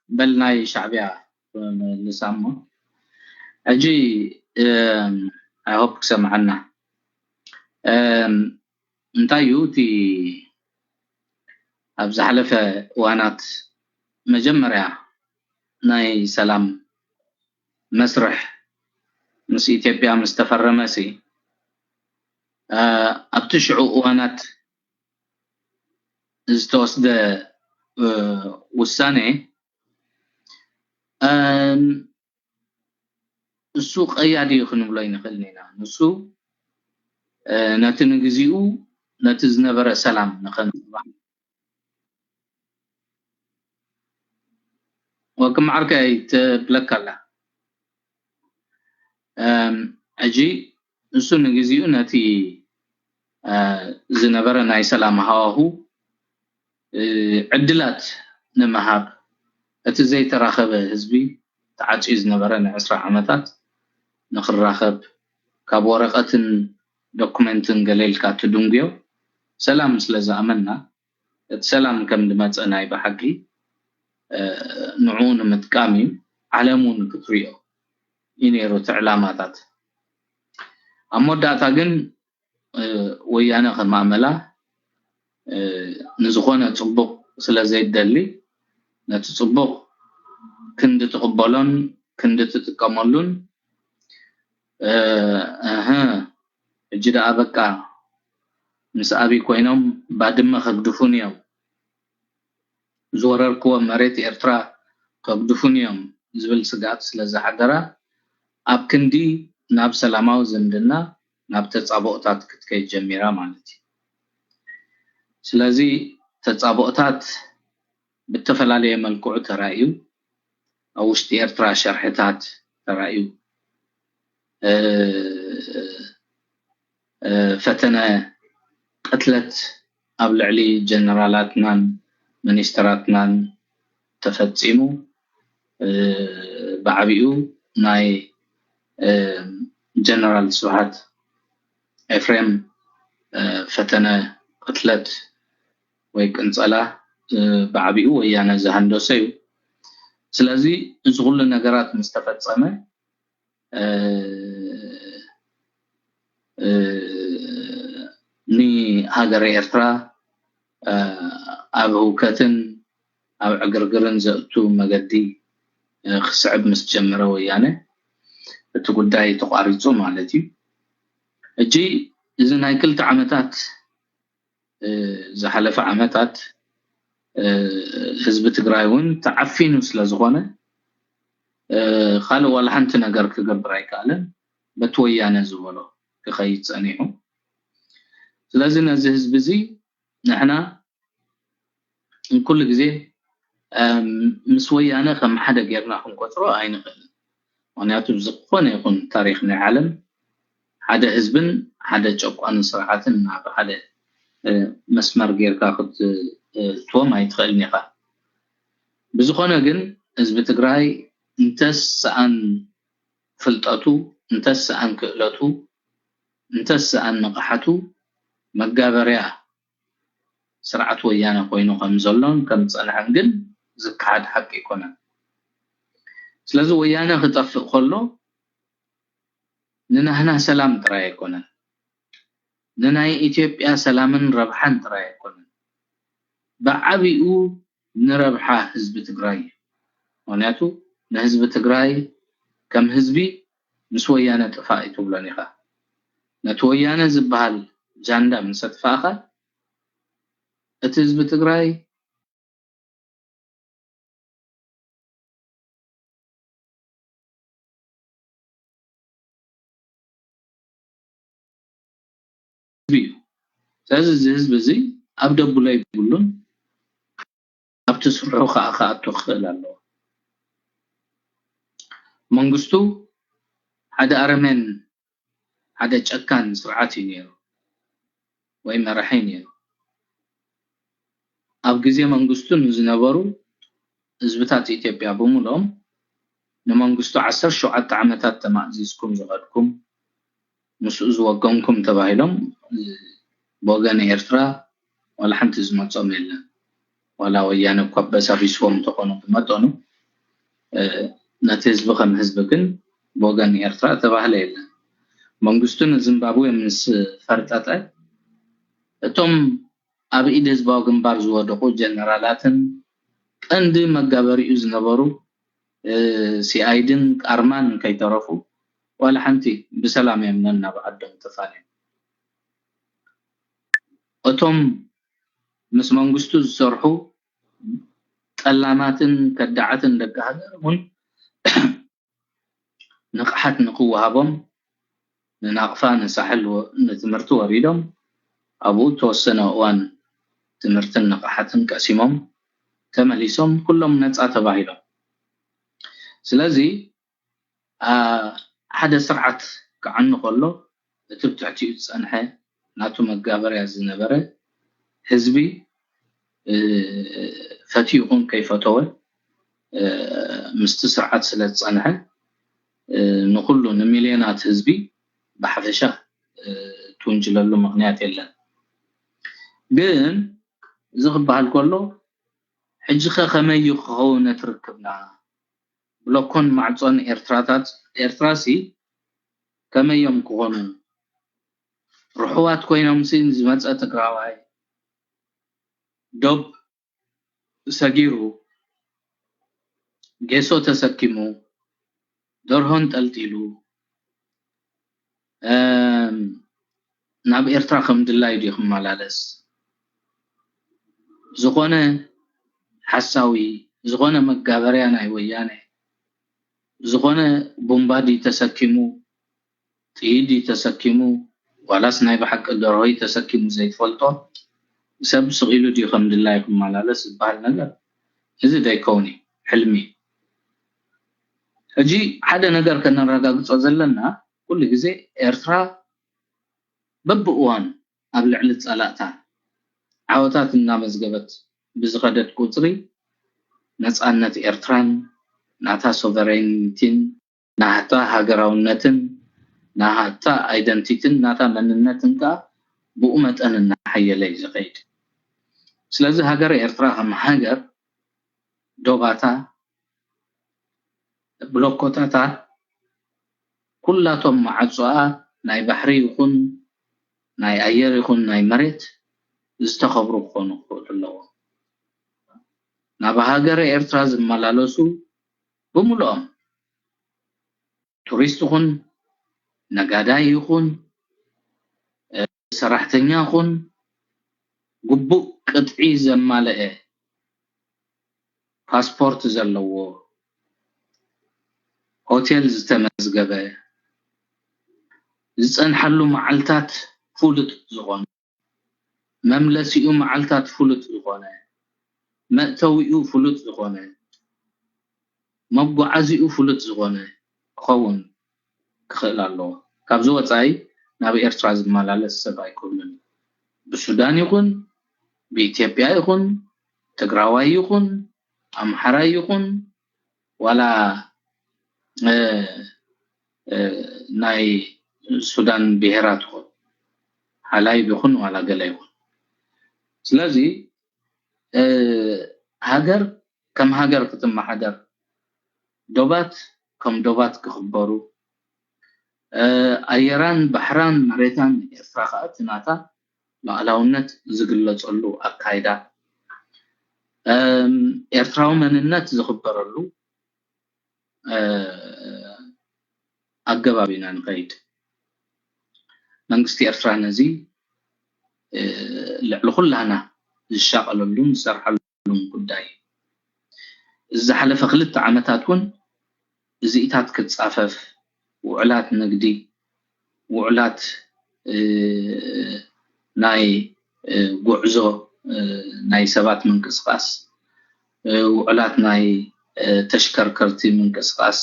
በል ናይ ሻዕብያ ንሳሞ ሕጂ I hope ክሰምዓና እንታይ እዩ እቲ ኣብ ዝሓለፈ እዋናት መጀመርያ ናይ ሰላም መስርሕ ምስ ኢትዮጵያ ምስ ተፈረመ ሲ ኣብቲ ሽዑ እዋናት ዝተወስደ ውሳነ እሱ ቀያዲ እዩ ክንብሎ ይንኽእል ኢና። ንሱ ነቲ ንግዚኡ ነቲ ዝነበረ ሰላም ንኸምፅባሕ ወክም ዓርከይ ትብለካ ኣላ። ሕጂ እሱ ንግዚኡ ነቲ ዝነበረ ናይ ሰላም ሃዋሁ ዕድላት ንምሃብ እቲ ዘይተራኸበ ህዝቢ ተዓፅዩ ዝነበረ ንዕስራ ዓመታት ንክራኸብ ካብ ወረቐትን ዶኩመንትን ገለ ኢልካ ትድንጉዮ ሰላም ስለ ዝኣመና እቲ ሰላም ከም ዝመፀ ናይ ብሓቂ ንዕኡ ንምጥቃም እዩ። ዓለም እውን ክትሪኦ እዩ ነይሩ እቲ ዕላማታት። ኣብ መወዳእታ ግን ወያነ ከም ኣመላ ንዝኾነ ፅቡቕ ስለ ዘይደሊ ነቲ ፅቡቕ ክንዲ ትቕበሎን ክንዲ ትጥቀመሉን እህ ሕጂ ደኣ በቃ ምስ ኣብይ ኮይኖም ባድመ ከግድፉን እዮም ዝወረርክዎ መሬት ኤርትራ ከግድፉን እዮም ዝብል ስግኣት ስለ ዝሓደራ ኣብ ክንዲ ናብ ሰላማዊ ዝምድና ናብ ተጻብኦታት ክትከይድ ጀሚራ ማለት እዩ። ስለዚ ተጻብኦታት ብተፈላለየ መልክዑ ተራእዩ ኣብ ውሽጢ ኤርትራ ሸርሕታት ተራእዩ ፈተነ ቅትለት ኣብ ልዕሊ ጀነራላትናን ሚኒስተራትናን ተፈጺሙ ብዓቢኡ ናይ ጀነራል ስብሓት ኤፍሬም ፈተነ ቅትለት ወይ ቅንጸላ ብዓቢኡ ወያነ ዝሃንደሶ እዩ። ስለዚ እዚ ኩሉ ነገራት ምስ ተፈጸመ ንሃገረ ኤርትራ ኣብ ህውከትን ኣብ ዕግርግርን ዘእቱ መገዲ ክስዕብ ምስ ጀመረ ወያነ እቲ ጉዳይ ተቋሪፁ ማለት እዩ። ሕጂ እዚ ናይ ክልተ ዓመታት ዝሓለፈ ዓመታት ህዝቢ ትግራይ እውን ተዓፊኑ ስለ ዝኾነ ካልእ ዋላ ሓንቲ ነገር ክገብር ኣይከኣለን። በቲ ወያነ ዝበሎ ክኸይድ ፀኒሑ። ስለዚ ነዚ ህዝቢ እዚ ንሕና ኩሉ ግዜ ምስ ወያነ ከም ሓደ ጌርና ክንቆፅሮ ኣይንኽእልን። ምክንያቱ ዝኾነ ይኹን ታሪክ ናይ ዓለም ሓደ ህዝብን ሓደ ጨቋኒ ስርዓትን ናብ ሓደ መስመር ጌርካ ክትእትዎም ኣይትኽእልን ኢኻ። ብዝኾነ ግን ህዝቢ ትግራይ እንተስ ሰኣን ፍልጠቱ እንተስ ሰኣን ክእለቱ እንተስ ሰኣን ንቕሓቱ መጋበርያ ስርዓት ወያነ ኮይኑ ከም ዘሎን ከም ዝጸንሐን ግን ዝከሓድ ሓቂ ኣይኮነን። ስለዚ ወያነ ክጠፍእ ከሎ ንናህና ሰላም ጥራይ ኣይኮነን፣ ንናይ ኢትዮጵያ ሰላምን ረብሓን ጥራይ ኣይኮነን፣ ብዓቢኡ ንረብሓ ህዝቢ ትግራይ እዩ። ምክንያቱ ንህዝቢ ትግራይ ከም ህዝቢ ምስ ወያነ ጥፋእ ኣይትብሎን ኢኻ። ነቲ ወያነ ዝበሃል ጃንዳ ምስ ኣጥፋእኻ እቲ ህዝቢ ትግራይ ህዝቢ እዩ። ስለዚ እዚ ህዝቢ እዚ ኣብ ደቡሎ የብሉን፣ ኣብቲ ስርሑ ከዓ ክኣቱ ክኽእል ኣለዎ። መንግስቱ ሓደ ኣረሜን ሓደ ጨካን ስርዓት እዩ ነይሩ ወይ መራሒ ነይሩ። ኣብ ግዜ መንግስቱ ንዝነበሩ ህዝብታት ኢትዮጵያ ብምልኦም ንመንግስቱ ዓሰርተ ሸውዓተ ዓመታት ተማእዚዝኩም ዝኸድኩም ምስኡ ዝወገንኩም ተባሂሎም ብወገን ኤርትራ ዋላ ሓንቲ ዝመጾም የለን። ዋላ ወያነ እኳ በሳቢስዎም እንተኾኑ ብመጠኑ ነቲ ህዝቢ ከም ህዝቢ ግን ብወገን ኤርትራ እተባህለ የለን። መንግስቱ ንዚምባብዌ ምስ ፈርጠጠ እቶም ኣብ ኢድ ህዝባዊ ግንባር ዝወደቑ ጀነራላትን ቀንዲ መጋበሪኡ ዝነበሩ ሲኣይድን ቃርማን ከይተረፉ ዋላ ሓንቲ ብሰላም እዮም ነናብ ዓዶም ተፋንዮም። እቶም ምስ መንግስቱ ዝሰርሑ ጠላማትን ከዳዓትን ደቂ ሃገር እውን ንቕሓት ንክወሃቦም ንናቕፋ ንሳሕል ንትምህርቲ ወሪዶም ኣብኡ ተወሰነ እዋን ትምህርትን ንቕሓትን ቀሲሞም ተመሊሶም ኩሎም ነፃ ተባሂሎም። ስለዚ ሓደ ስርዓት ክዓኑ ከሎ እቲ ብትሕቲኡ ዝፀንሐ ናቱ መጋበርያ ዝነበረ ህዝቢ ፈትዩ ይኹን ከይፈተወ ምስቲ ስርዓት ስለ ዝፀንሐ ንኩሉ ንሚልዮናት ህዝቢ ብሓፈሻ ትውንጅለሉ ምክንያት የለን። ግን እዚ ክበሃል ከሎ ሕጂ ከ ከመይ እዩ ክኸውን ነቲ ርክብና? ብሎኮን ማዕጾን ኤርትራታት ኤርትራሲ ከመይ እዮም ክኾኑ? ርሑዋት ኮይኖምሲ ዝመጸ ትግራዋይ ዶብ ሰጊሩ ጌሶ ተሰኪሙ ደርሆ እንጠልጢሉ ናብ ኤርትራ ከም ድላዩ ድዩ ክመላለስ? ዝኾነ ሓሳዊ፣ ዝኾነ መጋበርያ ናይ ወያነ፣ ዝኾነ ቡምባ ድዩ ተሰኪሙ፣ ጥይት ድዩ ተሰኪሙ፣ ዋላስ ናይ ብሓቂ ደርሆ እዩ ተሰኪሙ ዘይትፈልጦ ሰብ ስቕ ኢሉ ድዩ ከም ድላዩ ክመላለስ ዝበሃል ነገር እዚ ደይከውን እዩ፣ ሕልሚ እዩ። ሕጂ ሓደ ነገር ከነረጋግጾ ዘለና ኩሉ ግዜ ኤርትራ በብእዋኑ ኣብ ልዕሊ ጸላእታ ዓወታት እናመዝገበት ብዝኸደት ቁጽሪ ነጻነት ኤርትራን ናታ ሶቨሬኒቲን ናታ ሃገራውነትን ናታ ኣይደንቲትን ናታ መንነትን ከኣ ብኡ መጠን እናሓየለ እዩ ዝኸይድ። ስለዚ ሃገረ ኤርትራ ከም ሃገር ዶባታ ብሎኮታታ ኩላቶም ማዕጾኣ ናይ ባሕሪ ይኹን ናይ ኣየር ይኹን ናይ መሬት ዝተኸብሩ ክኾኑ ክኽእሉ ኣለዎም። ናብ ሃገረ ኤርትራ ዝመላለሱ ብምልኦም ቱሪስት ይኹን ነጋዳይ ይኹን ሰራሕተኛ ይኹን ግቡእ ቅጥዒ ዘማለአ ፓስፖርት ዘለዎ ሆቴል ዝተመዝገበ ዝፀንሐሉ መዓልታት ፍሉጥ ዝኾነ መምለሲኡ መዓልታት ፍሉጥ ዝኾነ መእተዊኡ ፍሉጥ ዝኾነ መጓዓዚኡ ፍሉጥ ዝኾነ ክኸውን ክኽእል ኣለዎ። ካብዚ ወፃኢ ናብ ኤርትራ ዝመላለስ ሰብ ኣይኮነን። ብሱዳን ይኹን ብኢትዮጵያ ይኹን ትግራዋይ ይኹን ኣምሓራይ ይኹን ዋላ ናይ ሱዳን ብሄራት ይኹን ሓላይብ ይኹን ዋላ ገለ ይኹን። ስለዚ ሃገር ከም ሃገር ክትመሓደር፣ ዶባት ከም ዶባት ክኽበሩ፣ ኣየራን ባሕራን መሬታን ኤርትራ ከዓ እቲ ናታ ሉዓላውነት ዝግለፀሉ ኣካይዳ፣ ኤርትራዊ መንነት ዝኽበረሉ ኣገባብ ኢና ንኸይድ። መንግስቲ ኤርትራ ነዚ ልዕሊ ኩላና ዝሻቐለሉን ዝሰርሓሉን ጉዳይ እዩ። ዝሓለፈ ክልተ ዓመታት እውን እዚኢታት ክፃፈፍ፣ ውዕላት ንግዲ፣ ውዕላት ናይ ጉዕዞ ናይ ሰባት ምንቅስቃስ፣ ውዕላት ናይ ተሽከርከርቲ ምንቅስቃስ፣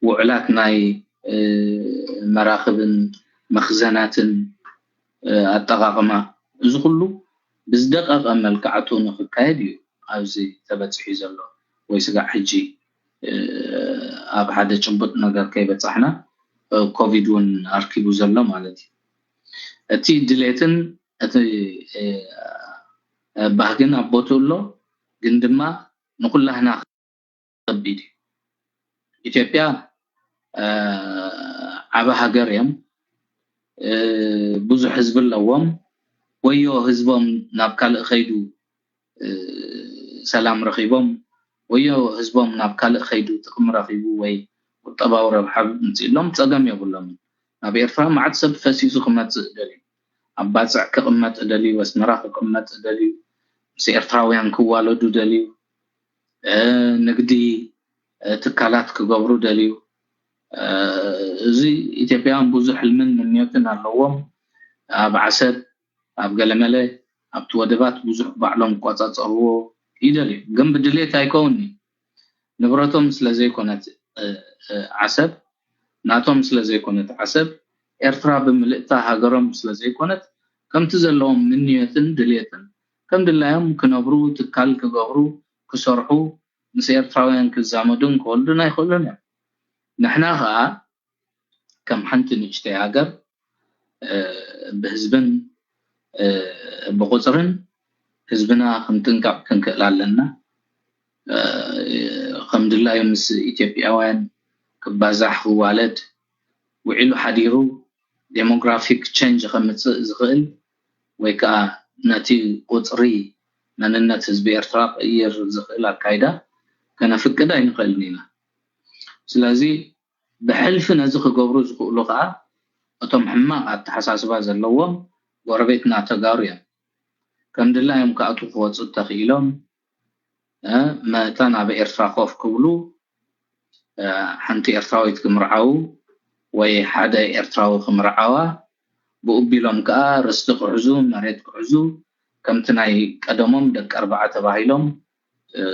ውዕላት ናይ መራኽብን መኽዘናትን ኣጠቓቕማ፣ እዚ ኩሉ ብዝደቀቐ መልክዓቱ ንክካየድ እዩ ኣብዚ ተበፂሑ ዘሎ። ወይ ስጋዕ ሕጂ ኣብ ሓደ ጭቡጥ ነገር ከይበፃሕና ኮቪድ እውን ኣርኪቡ ዘሎ ማለት እዩ። እቲ ድሌትን እቲ ባህግን ኣብ ቦትኡ ኣሎ፣ ግን ድማ ንኩላህና ከቢድ እዩ። ኢትዮጵያ ዓበ ሃገር እዮም። ብዙሕ ህዝቢ ኣለዎም። ወዮ ህዝቦም ናብ ካልእ ከይዱ ሰላም ረኺቦም፣ ወዮ ህዝቦም ናብ ካልእ ከይዱ ጥቕሚ ረኺቡ ወይ ቁጠባዊ ረብሓ ምፅእሎም ፀገም የብሎም። ናብ ኤርትራ ማዕት ሰብ ፈሲሱ ክመፅእ ደልዩ፣ ኣብ ባፅዕ ክቕመጥ ደልዩ፣ ኣስመራ ክቕመጥ ደልዩ፣ ምስ ኤርትራውያን ክዋለዱ ደልዩ፣ ንግዲ ትካላት ክገብሩ ደልዩ። እዚ ኢትዮጵያውያን ብዙሕ ሕልምን ምንዮትን ኣለዎም። ኣብ ዓሰብ፣ ኣብ ገለመለ፣ ኣብቲ ወደባት ብዙሕ ባዕሎም ክቆፃፀርዎ ይደልዩ። ግን ብድሌት ኣይከውን። ንብረቶም ስለዘይኮነት ዓሰብ፣ ናቶም ስለዘይኮነት ዓሰብ፣ ኤርትራ ብምልእታ ሃገሮም ስለዘይኮነት፣ ከምቲ ዘለዎም ምንዮትን ድሌትን ከም ድላዮም ክነብሩ፣ ትካል ክገብሩ፣ ክሰርሑ፣ ምስ ኤርትራውያን ክዛመዱን ክወልዱን ኣይኽእሉን እዮም። ንሕና ኸዓ ከም ሓንቲ ንእሽተይ ሃገር ብህዝብን ብቁፅርን ህዝብና ክንጥንቀቕ ክንክእል ኣለና። ከም ድላዩ ምስ ኢትዮጵያውያን ክባዛሕ ክዋለድ ውዒሉ ሓዲሩ ዴሞግራፊክ ቸንጅ ከምፅእ ዝኽእል ወይ ከዓ ነቲ ቁፅሪ መንነት ህዝቢ ኤርትራ ክቕይር ዝኽእል ኣካይዳ ከነፍቅድ ኣይንኽእልን ኢና። ስለዚ ብሕልፊ ነዚ ክገብሩ ዝኽእሉ ከዓ እቶም ሕማቕ ኣተሓሳስባ ዘለዎም ጎረቤትና ተጋሩ እዮም። ከም ድላዮም ክኣትዉ ክወፁ ተኽኢሎም መታን ኣብ ኤርትራ ኮፍ ክብሉ ሓንቲ ኤርትራዊት ክምርዓዉ ወይ ሓደ ኤርትራዊ ክምርዓዋ ብኡቢሎም ከዓ ርስቲ ክሕዙ መሬት ክሕዙ ከምቲ ናይ ቀደሞም ደቂ ኣርባዓ ተባሂሎም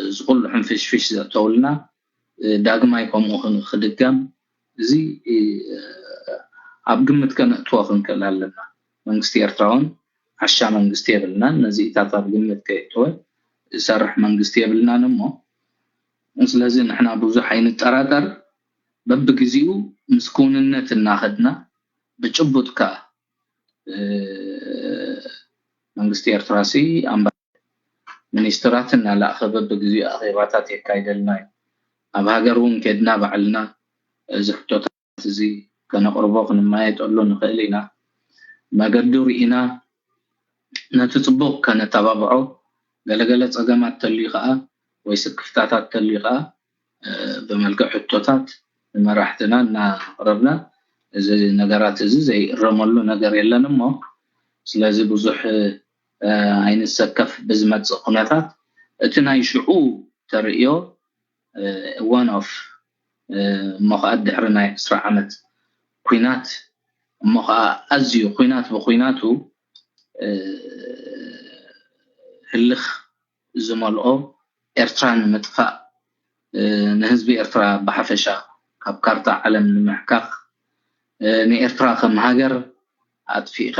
እዚ ኩሉ ሕንፍሽፍሽ ዘእተውልና ዳግማይ ከምኡ ክድገም እዚ ኣብ ግምት ከነእትዎ ክንክእል ኣለና። መንግስቲ ኤርትራ እውን ዓሻ መንግስቲ የብልናን። ነዚኢታት ኣብ ግምት ከየእተወ ዝሰርሕ መንግስቲ የብልናን እሞ ስለዚ ንሕና ብዙሕ ኣይንጠራጠር። በብግዜኡ ምስ ክውንነት እናኸድና ብጭቡጥ ከዓ መንግስቲ ኤርትራ ሲ ኣምባ ሚኒስትራት እናላእኸ በብግዜኡ ኣኼባታት የካይደልና እዩ። ኣብ ሃገር እውን ከድና ባዕልና እዚ ሕቶታት እዚ ከነቕርቦ ክንመያየጠሉ ንኽእል ኢና። መገዱ ርኢና ነቲ ፅቡቕ ከነተባብዖ፣ ገለገለ ፀገማት ተልዩ ከዓ ወይ ስክፍታታት ተልዩ ከዓ ብመልክዕ ሕቶታት ንመራሕትና እናቕረብና እዚ ነገራት እዚ ዘይእረመሉ ነገር የለን እሞ ስለዚ ብዙሕ ኣይንሰከፍ ብዝመፅእ ኩነታት እቲ ናይ ሽዑ ተርእዮ one of እሞ ከዓ ድሕሪ ናይ ዕስራ ዓመት ኩናት እሞ ከዓ ኣዝዩ ኩናት ብኩናቱ ህልኽ ዝመልኦ ኤርትራ ንምጥፋእ ንህዝቢ ኤርትራ ብሓፈሻ ካብ ካርታ ዓለም ንምሕካኽ ንኤርትራ ከም ሃገር ኣጥፊእካ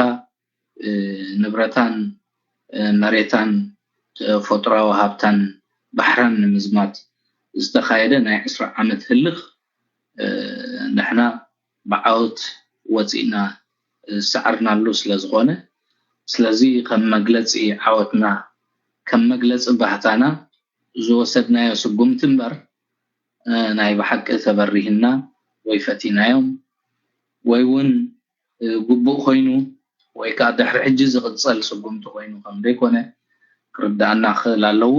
ንብረታን መሬታን ተፈጥሮዊ ሃብታን ባሕራን ንምዝማት ዝተኻየደ ናይ ዕስራ ዓመት ህልኽ ንሕና ብዓወት ወፂእና ዝሰዓርናሉ ስለዝኾነ ስለዚ ከም መግለፂ ዓወትና ከም መግለፂ ባህታና ዝወሰድናዮ ስጉምቲ እምበር ናይ ብሓቂ ተበሪህና ወይ ፈቲናዮም ወይ እውን ግቡእ ኮይኑ ወይ ከዓ ድሕሪ ሕጂ ዝቕፀል ስጉምቲ ኮይኑ ከም ዘይኮነ ክርዳኣና ክኽእል ኣለዎ።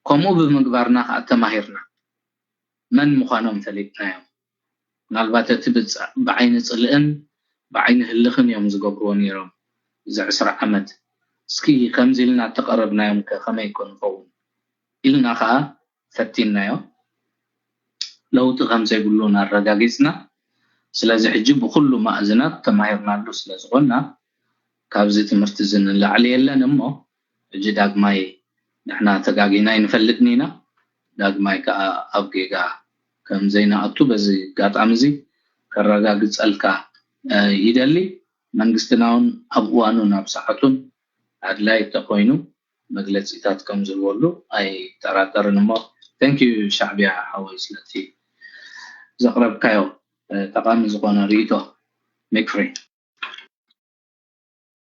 ከምኡ ብምግባርና ከዓ ተማሂርና መን ምዃኖም ፈሊጥናዮም። ምናልባት እቲ ብዓይኒ ፅልእን ብዓይኒ ህልኽን እዮም ዝገብርዎ ነይሮም እዚ ዕስራ ዓመት እስኪ ከምዚ ኢልና ተቐረብናዮም ከ ከመይ ኮ ንኸውን ኢልና ከዓ ፈቲንናዮ ለውጢ ከም ዘይብሉ ኣረጋጊፅና ስለዚ ሕጂ ብኩሉ ማእዝናት ተማሂርናሉ ስለ ዝኾንና ካብዚ ትምህርቲ እዚ ንላዕሊ የለን እሞ ሕጂ ዳግማይ ንሕና ተጋጊና ኣይንፈልጥን ኢና ዳግማይ ከዓ ኣብ ጌጋ ከም ዘይንኣቱ በዚ ኣጋጣሚ እዚ ከረጋግፀልካ ይደሊ መንግስትና እውን ኣብ እዋኑን ኣብ ሰዓቱን ኣድላይ እንተኮይኑ መግለፂታት ከም ዝህበሉ ኣይጠራጠርን እሞ thank you ሻዕብያ ሓወይ ስለቲ ዘቕረብካዮ ጠቓሚ ዝኾነ ርእይቶ make free